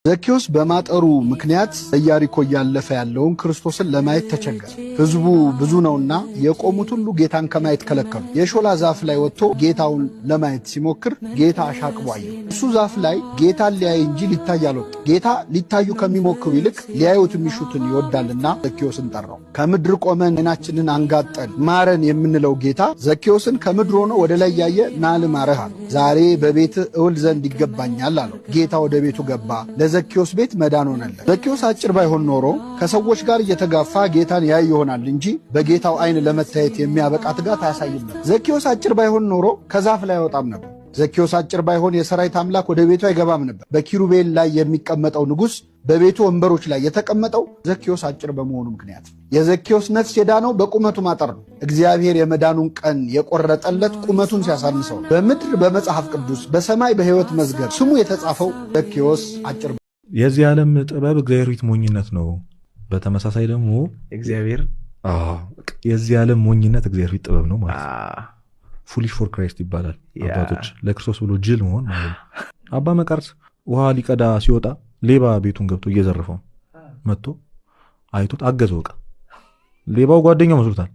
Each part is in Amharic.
ዘኬዎስ በማጠሩ ምክንያት በኢያሪኮ እያለፈ ያለውን ክርስቶስን ለማየት ተቸገረ። ሕዝቡ ብዙ ነውና የቆሙት ሁሉ ጌታን ከማየት ከለከሉ። የሾላ ዛፍ ላይ ወጥቶ ጌታውን ለማየት ሲሞክር ጌታ አሻቅቦ አየው። እሱ ዛፍ ላይ ጌታን ሊያይ እንጂ ሊታይ አልወጣም። ጌታ ሊታዩ ከሚሞክሩ ይልቅ ሊያዩት የሚሹትን ይወዳልና ዘኬዎስን ጠራው። ከምድር ቆመን ዓይናችንን አንጋጠን ማረን የምንለው ጌታ ዘኬዎስን ከምድር ሆኖ ወደ ላይ እያየ ና ልማርህ አለው። ዛሬ በቤትህ እውል ዘንድ ይገባኛል አለው። ጌታ ወደ ቤቱ ገባ። ለዘኬዎስ ቤት መዳን ሆነለት። ዘኬዎስ አጭር ባይሆን ኖሮ ከሰዎች ጋር እየተጋፋ ጌታን ያይ ይሆናል እንጂ በጌታው ዓይን ለመታየት የሚያበቃ ትጋት አያሳይም ነበር። ዘኬዎስ አጭር ባይሆን ኖሮ ከዛፍ ላይ አይወጣም ነበር። ዘኬዎስ አጭር ባይሆን የሰራዊት አምላክ ወደ ቤቱ አይገባም ነበር። በኪሩቤል ላይ የሚቀመጠው ንጉሥ በቤቱ ወንበሮች ላይ የተቀመጠው ዘኬዎስ አጭር በመሆኑ ምክንያት። የዘኬዎስ ነፍስ የዳነው በቁመቱ ማጠር ነው። እግዚአብሔር የመዳኑን ቀን የቆረጠለት ቁመቱን ሲያሳንሰው ነው። በምድር በመጽሐፍ ቅዱስ በሰማይ በሕይወት መዝገብ ስሙ የተጻፈው ዘኬዎስ አጭር የዚህ ዓለም ጥበብ እግዚአብሔር ፊት ሞኝነት ነው። በተመሳሳይ ደግሞ እግዚአብሔር የዚህ ዓለም ሞኝነት እግዚአብሔር ፊት ጥበብ ነው ማለት ነው። Foolish for Christ ይባላል። አባቶች ለክርስቶስ ብሎ ጅል መሆን ማለት ነው። አባ መቃርስ ውሃ ሊቀዳ ሲወጣ ሌባ ቤቱን ገብቶ እየዘረፈው መጥቶ አይቶት አገዘው። በቃ ሌባው ጓደኛው መስሎታል።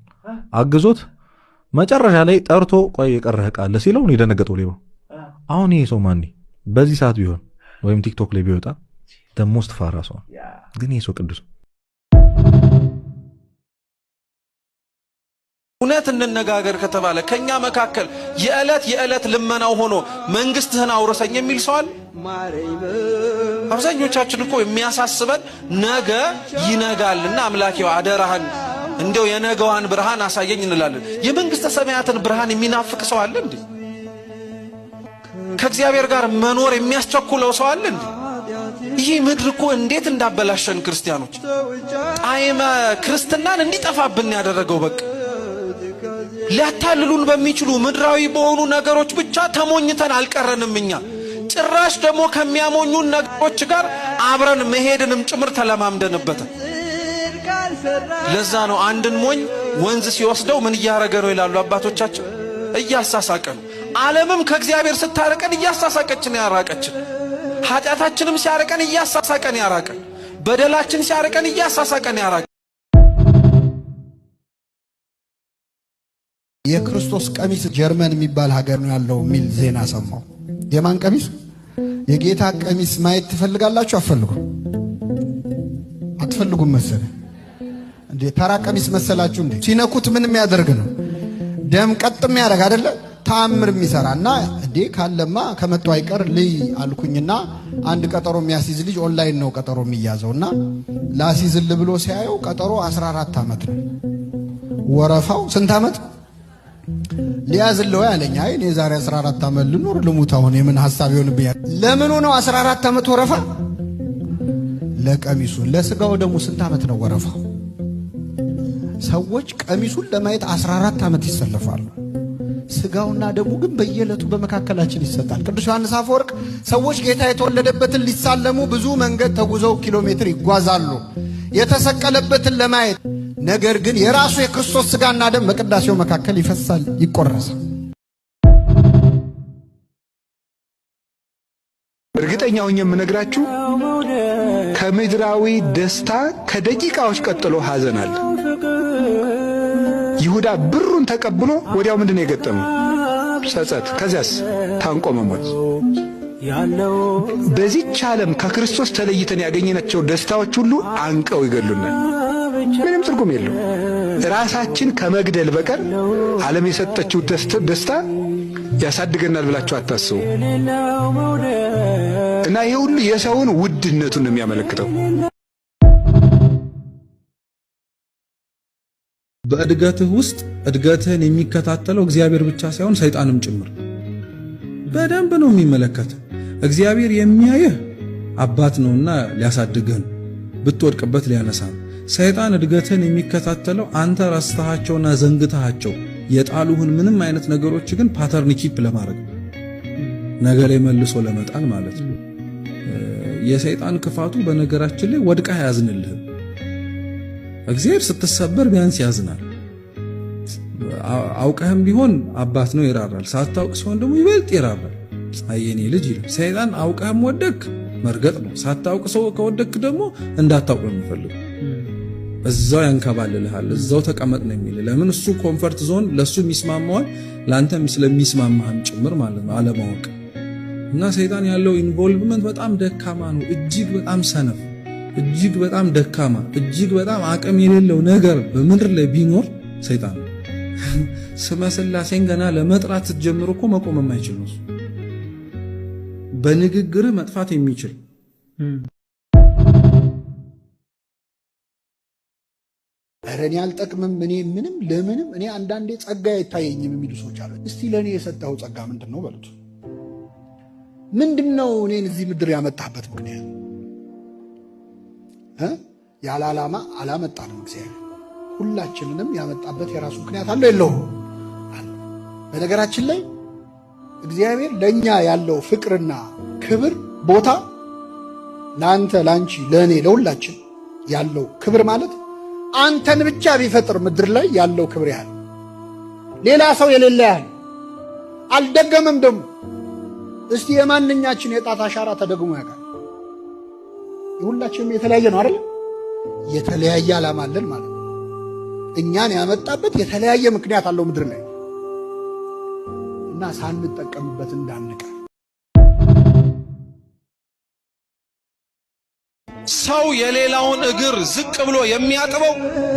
አግዞት መጨረሻ ላይ ጠርቶ ቆይ የቀረህ ዕቃ አለ ሲለው ነው የደነገጠው ሌባው። አሁን ይሄ ሰው ማን በዚህ ሰዓት ቢሆን ወይም ቲክቶክ ላይ ቢወጣ the most ፋራ ሰው፣ ግን ይሄ ሰው ቅዱስ። እውነት እንነጋገር ከተባለ ከኛ መካከል የዕለት የዕለት ልመናው ሆኖ መንግስትህን አውርሰኝ የሚል ሰው አለ? አብዛኞቻችን እኮ የሚያሳስበን ነገ ይነጋልና አምላኬው አደራህን እንደው የነገዋን ብርሃን አሳየኝ እንላለን። የመንግስተ ሰማያትን ብርሃን የሚናፍቅ ሰው አለ እንዴ? ከእግዚአብሔር ጋር መኖር የሚያስቸኩለው ሰው አለ እንዴ? ይህ ምድር እኮ እንዴት እንዳበላሸን ክርስቲያኖች፣ ጣዕመ ክርስትናን እንዲጠፋብን ያደረገው በቃ ሊያታልሉን በሚችሉ ምድራዊ በሆኑ ነገሮች ብቻ ተሞኝተን አልቀረንም። እኛ ጭራሽ ደግሞ ከሚያሞኙን ነገሮች ጋር አብረን መሄድንም ጭምር ተለማምደንበታል። ለዛ ነው አንድን ሞኝ ወንዝ ሲወስደው ምን እያረገ ነው ይላሉ አባቶቻችን፣ እያሳሳቀ ነው። ዓለምም ከእግዚአብሔር ስታርቀን እያሳሳቀችን ያራቀችን፣ ኃጢአታችንም ሲያርቀን እያሳሳቀን ያራቀን፣ በደላችን ሲያርቀን እያሳሳቀን ያራቀን። የክርስቶስ ቀሚስ ጀርመን የሚባል ሀገር ነው ያለው የሚል ዜና ሰማሁ። የማን ቀሚስ? የጌታ ቀሚስ ማየት ትፈልጋላችሁ? አትፈልጉም? አትፈልጉም መሰለኝ እንዴ? ተራ ቀሚስ መሰላችሁ እንዴ? ሲነኩት ምን የሚያደርግ ነው? ደም ቀጥ የሚያደርግ አይደለ? ተአምር የሚሰራ እና እንዴ ካለማ ከመጡ አይቀር ልይ አልኩኝና አንድ ቀጠሮ የሚያስይዝ ልጅ ኦንላይን ነው ቀጠሮ የሚያዘው እና ላስይዝል ብሎ ሲያየው ቀጠሮ 14 ዓመት ነው ወረፋው። ስንት ዓመት ሊያዝለው ያለኝ? አይ እኔ ዛሬ 14 ዓመት ልኖር ልሙት፣ አሁን የምን ሐሳብ ይሆንብኛል? ለምኑ ነው 14 ዓመት ወረፋ? ለቀሚሱ። ለስጋው ደግሞ ስንት ዓመት ነው ወረፋው? ሰዎች ቀሚሱን ለማየት 14 ዓመት ይሰለፋሉ። ስጋውና ደሙ ግን በየዕለቱ በመካከላችን ይሰጣል። ቅዱስ ዮሐንስ አፈወርቅ ሰዎች ጌታ የተወለደበትን ሊሳለሙ ብዙ መንገድ ተጉዘው ኪሎ ሜትር ይጓዛሉ የተሰቀለበትን ለማየት፣ ነገር ግን የራሱ የክርስቶስ ስጋና ደም በቅዳሴው መካከል ይፈሳል፣ ይቆረሳል። እርግጠኛ ሆኜ የምነግራችሁ ከምድራዊ ደስታ ከደቂቃዎች ቀጥሎ ሐዘን አለ። ይሁዳ ብሩን ተቀብሎ ወዲያው ምንድን ነው የገጠመው? ጸጸት። ከዚያስ ታንቆ መሞት። በዚች ዓለም ከክርስቶስ ተለይተን ያገኘናቸው ደስታዎች ሁሉ አንቀው ይገሉናል። ምንም ትርጉም የለው። ራሳችን ከመግደል በቀር ዓለም የሰጠችው ደስታ ያሳድገናል ብላችሁ አታስቡ። እና ይሄ ሁሉ የሰውን ውድነቱን ነው የሚያመለክተው። በእድገትህ ውስጥ እድገትህን የሚከታተለው እግዚአብሔር ብቻ ሳይሆን ሰይጣንም ጭምር በደንብ ነው የሚመለከት። እግዚአብሔር የሚያየህ አባት ነውና ሊያሳድግህ ነው፣ ብትወድቅበት ሊያነሳ ነው። ሰይጣን እድገትህን የሚከታተለው አንተ ረስተሃቸውና ዘንግተሃቸው የጣሉህን ምንም አይነት ነገሮች ግን pattern keep ለማድረግ ነገ ላይ መልሶ ለመጣል ማለት ነው። የሰይጣን ክፋቱ በነገራችን ላይ ወድቀህ አያዝንልህም። እግዚአብሔር ስትሰበር ቢያንስ ያዝናል። አውቀህም ቢሆን አባት ነው ይራራል። ሳታውቅ ሲሆን ደግሞ ይበልጥ ይራራል። አይ የኔ ልጅ ይላል። ሰይጣን አውቀህም ወደክ መርገጥ ነው። ሳታውቅ ሰው ከወደክ ደግሞ እንዳታውቅ ነው የሚፈልገው። እዛው ያንከባልልሃል፣ እዛው ተቀመጥ ነው የሚል። ለምን እሱ comfort zone ለሱ የሚስማማዋል፣ ለአንተም ስለሚስማማህም ጭምር ማለት ነው አለማወቅ። እና ሰይጣን ያለው involvement በጣም ደካማ ነው። እጅግ በጣም ሰነፍ፣ እጅግ በጣም ደካማ፣ እጅግ በጣም አቅም የሌለው ነገር በምድር ላይ ቢኖር ሰይጣን ነው። ስመ ሥላሴን ገና ለመጥራት ስትጀምር እኮ መቆም የማይችል ነው። በንግግርህ መጥፋት የሚችል። ኧረ እኔ አልጠቅምም፣ እኔ ምንም ለምንም፣ እኔ አንዳንዴ ጸጋ አይታየኝም የሚሉ ሰዎች አሉ። እስቲ ለእኔ የሰጠኸው ጸጋ ምንድን ነው በሉት። ምንድን ነው እኔን እዚህ ምድር ያመጣህበት ምክንያት? ያለ ዓላማ አላመጣንም እግዚአብሔር። ሁላችንንም ያመጣበት የራሱ ምክንያት አለው የለውም? በነገራችን ላይ እግዚአብሔር ለእኛ ያለው ፍቅርና ክብር ቦታ ለአንተ፣ ለአንቺ፣ ለእኔ፣ ለሁላችን ያለው ክብር ማለት አንተን ብቻ ቢፈጥር ምድር ላይ ያለው ክብር ያህል ሌላ ሰው የሌለ ያህል አልደገመም። ደግሞ እስቲ የማንኛችን የጣት አሻራ ተደግሞ ያውቃል? የሁላችንም የተለያየ ነው አይደል? የተለያየ ዓላማ አለን ማለት ነው። እኛን ያመጣበት የተለያየ ምክንያት አለው ምድር ላይ እና ሳንጠቀምበት እንዳንቀር። ሰው የሌላውን እግር ዝቅ ብሎ የሚያጥበው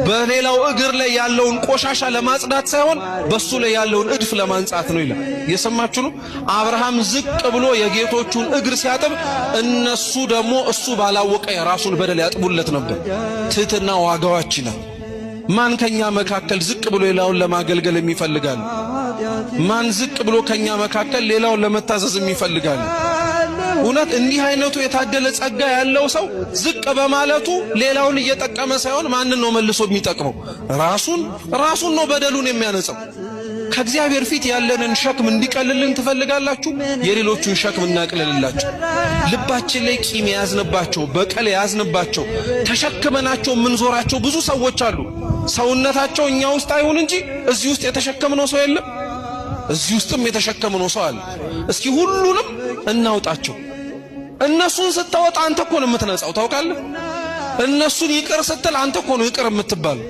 በሌላው እግር ላይ ያለውን ቆሻሻ ለማጽዳት ሳይሆን በሱ ላይ ያለውን እድፍ ለማንጻት ነው ይላል። የሰማችሁ ነው። አብርሃም ዝቅ ብሎ የጌቶቹን እግር ሲያጥብ እነሱ ደግሞ እሱ ባላወቀ የራሱን በደል ያጥቡለት ነበር። ትህትና ዋጋዋችን ነው። ማን ከኛ መካከል ዝቅ ብሎ ሌላውን ለማገልገል የሚፈልጋል? ማን ዝቅ ብሎ ከኛ መካከል ሌላውን ለመታዘዝ የሚፈልጋል? እውነት እንዲህ አይነቱ የታደለ ጸጋ ያለው ሰው ዝቅ በማለቱ ሌላውን እየጠቀመ ሳይሆን ማንን ነው መልሶ የሚጠቅመው? ራሱን ነው በደሉን የሚያነጻው። ከእግዚአብሔር ፊት ያለንን ሸክም እንዲቀልልን ትፈልጋላችሁ? የሌሎቹን ሸክም እናቅልልላቸው። ልባችን ላይ ቂም የያዝንባቸው፣ በቀል የያዝንባቸው፣ ተሸክመናቸው የምንዞራቸው ብዙ ሰዎች አሉ። ሰውነታቸው እኛ ውስጥ አይሁን እንጂ እዚህ ውስጥ የተሸከምነው ሰው የለም። እዚህ ውስጥም የተሸከምነው ሰው አለ። እስኪ ሁሉንም እናውጣቸው። እነሱን ስታወጣ አንተ እኮ ነው የምትነጻው፣ ታውቃለህ? እነሱን ይቅር ስትል አንተ እኮ ነው ይቅር የምትባለው።